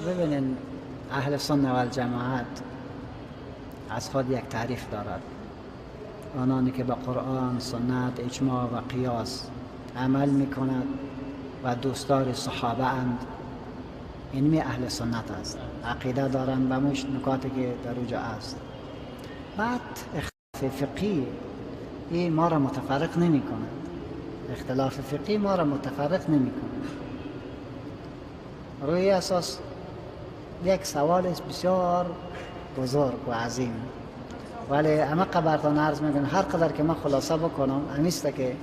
ببینین، اهل سنت و الجماعت از خود یک تعریف دارد. آنانی که به قرآن، سنت، اجماع و قیاس عمل میکند و دوستدار صحابه اند، این می اهل سنت است. عقیده دارند به مش نکاتی که در اوجا است. بعد اختلاف فقهی این ما را متفرق نمی کند. اختلاف فقهی ما را متفرق نمی کند. روی اساس یک سوال است بسیار بزرگ و عظیم، ولی همه برتان عرض میکنم، هر قدر که من خلاصه بکنم همیست که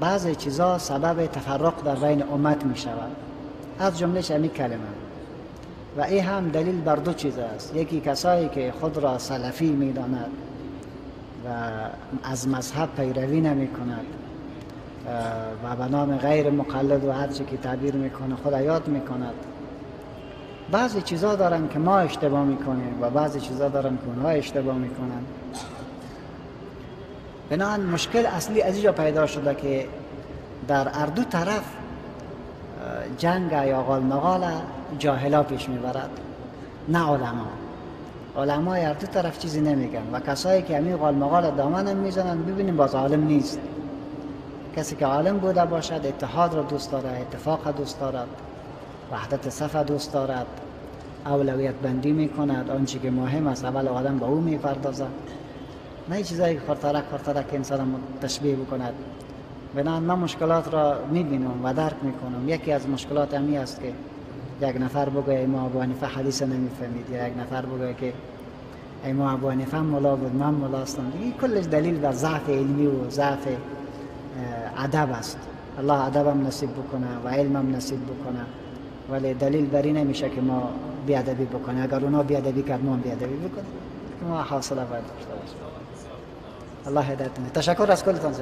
بعضی چیزا سبب تفرق در بین امت می شود، از جملهش همی کلمه. و این هم دلیل بر دو چیز است. یکی کسایی که خود را سلفی می داند و از مذهب پیروی نمی کند و به نام غیر مقلد و هر چی که تعبیر میکنه خود یاد میکند. بعضی چیزا دارن که ما اشتباه میکنیم و بعضی چیزا دارن که اونها اشتباه میکنن. بنابراین مشکل اصلی از اینجا پیدا شده که در هر دو طرف جنگ یا غالمغال جاهلا پیش میبرد، نه علما. علمای هر دو طرف چیزی نمیگن و کسایی که همین غالمغال دامن هم میزنن، ببینیم باز عالم نیست. کسی که عالم بوده باشد اتحاد را دوست دارد، اتفاق دوست دارد، وحدت صف دوست دارد، اولویت بندی میکند، آنچه که مهم است اول آدم به او میپردازد، نه چیزایی که خورترک خورترک انسان تشبیه بکند. بنابراین من مشکلات را میبینم و درک میکنم. یکی از مشکلات همی است که یک نفر بگوید امام ابو حنیفه حدیث نمیفهمید، یا یک نفر بگوید که امام ابو حنیفه ملا بود، من ملا هستم. دیگه کلش دلیل بر ضعف علمی و ضعف ادب است. الله ادبم نصیب بکنه و علمم نصیب بکنه، ولی دلیل بر این نمیشه که ما بیادبی بکنه. اگر اونا بیادبی کرد ما بیادبی بکنیم. ما حوصله باید داشته باشیم. الله هدایت. تشکر از کلتان.